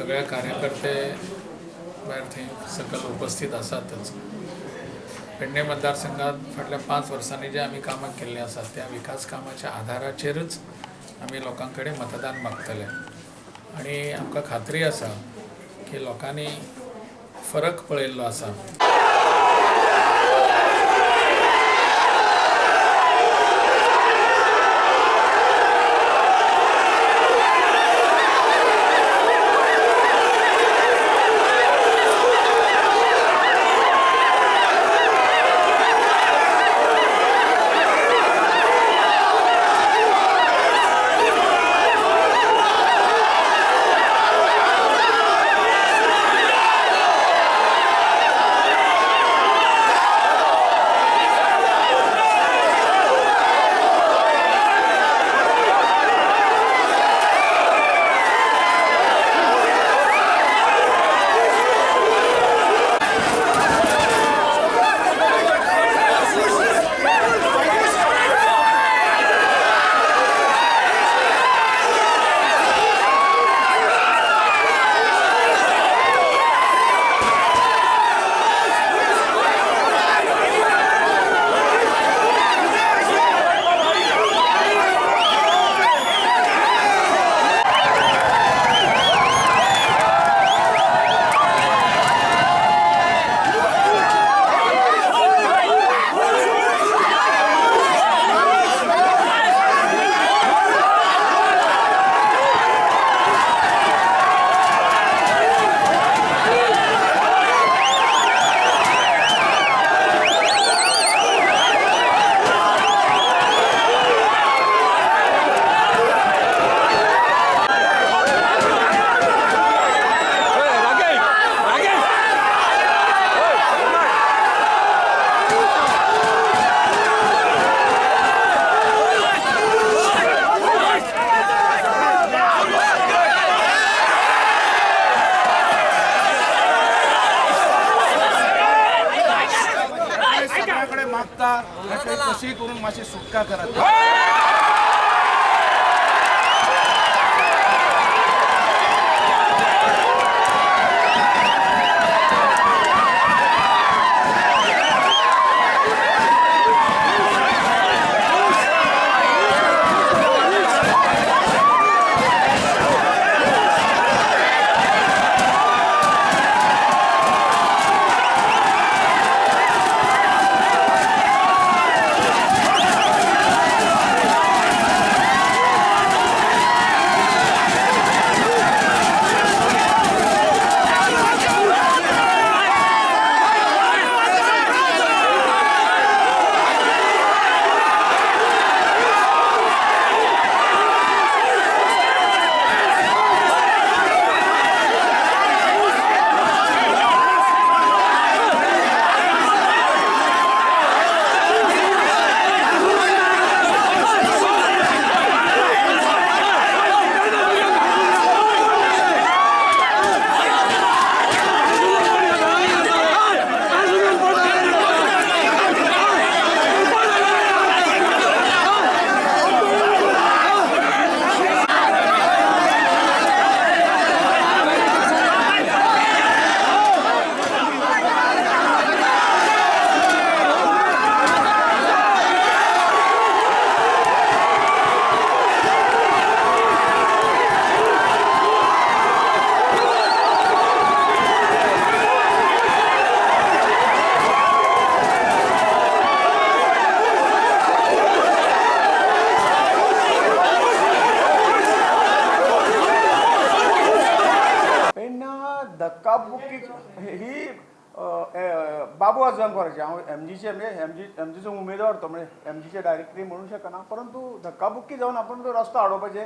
सगळे कार्यकर्ते भायर थंय सकयल उपस्थित आसातच. पेडणे मतदारसंघात फाटल्या 5 वर्सांनी जे आमी कामां केल्लीं आसात त्या विकास कामाच्या आधाराचेरच आमी लोकां कडेन मतदान मागतले आनी आमकां खात्री आसा की लोकांनी फरक पळयल्लो आसा. कशी करून मातशी सुटका करात. धक्काबुक्की ही बाबू आजगांवकाराची, हांव एमजीचे म्हणजे एमजीचो उमेदवार तो म्हणजे एमजीचे डायरेक्टली म्हणूंक शकना, परंतु धक्काबुक्की जावन आपूण तो रस्तो आडोवपाचें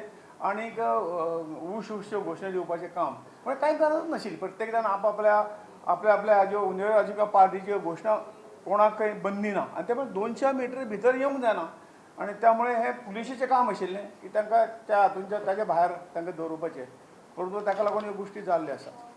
आनीक उश उशच्यो घोशणा दिवपाचें काम म्हणजे कांय गरज नाशिल्ली. प्रत्येक जाण आपआपल्या आपल्या आपल्या हाज्यो उमेदवाराच्यो किंवा पार्टीच्यो घोशणा कोणाक काही बंदी ना आनी ते पण 200 मिटर भितर येवंक जायना आनी त्यामुळे हें पुलिशेचें काम आशिल्लें की तांकां त्या हातूंच्या ताच्या भायर तांकां दवरुपाचें, परंतु ताका लागून ह्यो गोश्टी जाल्ल्यो आसात.